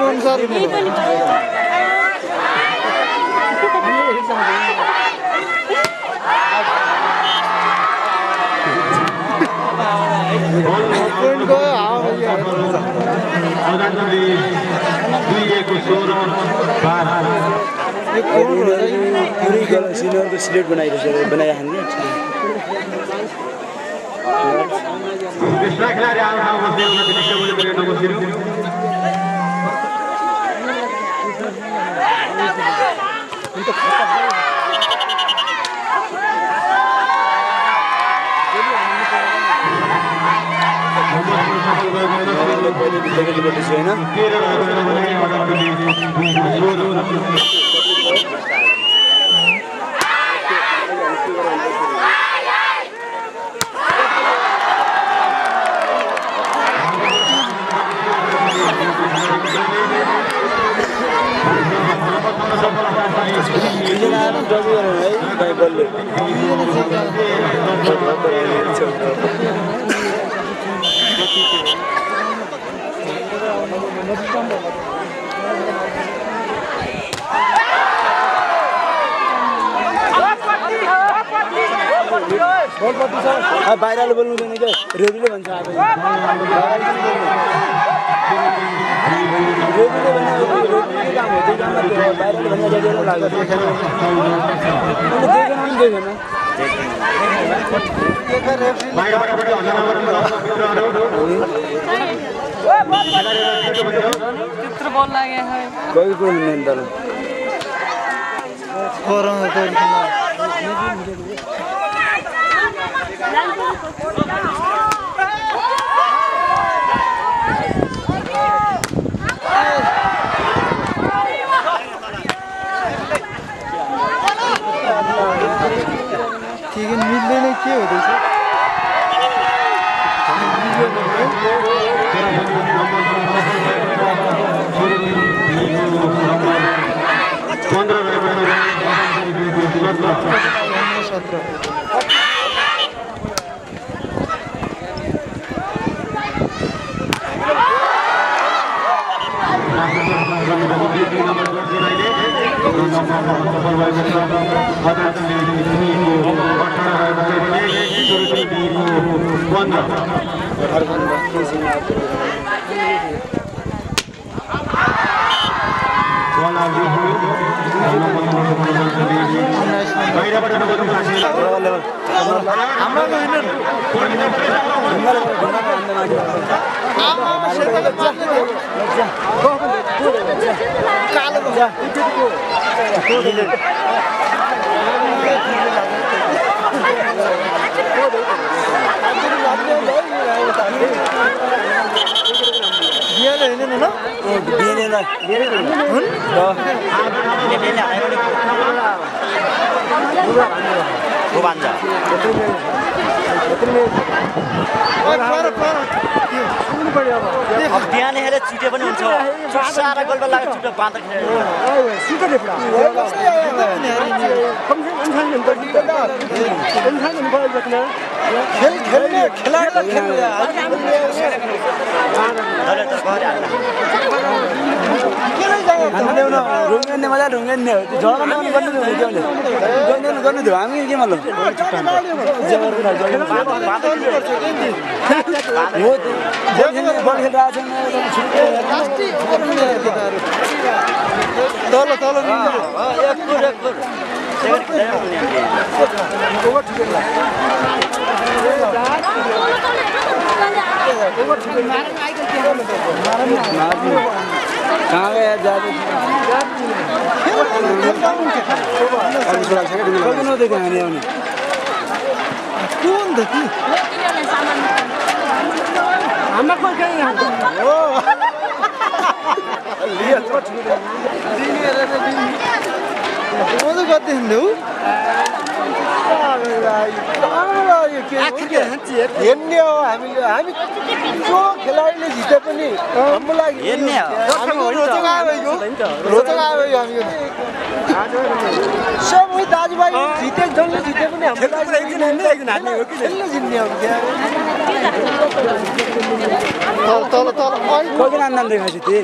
अनुसार पॉइंट को हां भैया ये कौन पूरी गलत सीनियर को सिलेक्ट बनाया है ना कृष्णा खिलाड़ी आ रहा है वो दिल्ली बोले बोले नंबर अब बाहिरले बोल्नु हुँदैन के रेडीले भन्छ अब रेडीले भने रेडीले काम हो त्यो काममा बाहिरले भन्ने जग्गाले लाग्छ चित्र बॉल लगे है कोई कोई नहीं डर कोरोना तो ठीक है मिलने नहीं क्या होता है अब बिहान हेरे चुटे पनि हुन्छ सारा गोल्ड लाग्छ चुटे बाँध खेल्छ सुटे ले पुरा खेल खेल्ने खेलाडीलाई खेल्ने ढुङ्गेन्ने मजा ढुङ्गेन्ने हो त्यो जग्गा नआउने गर्नु गर्नु थियो हामी के मतलब बल खेलिरहेको छ तल कहाँ गया जादू कौन देखी हमें कोई कहीं तो करते हैं लोग हामी जो खेलाडीले जिते पनि हाम्रो लागि रोचक आयो हामी सबै दाजुभाइ जिते जसले जिते पनि हाम्रो लागि खेल्न जित्ने हो तल कोही आनन्द देखाएको थियो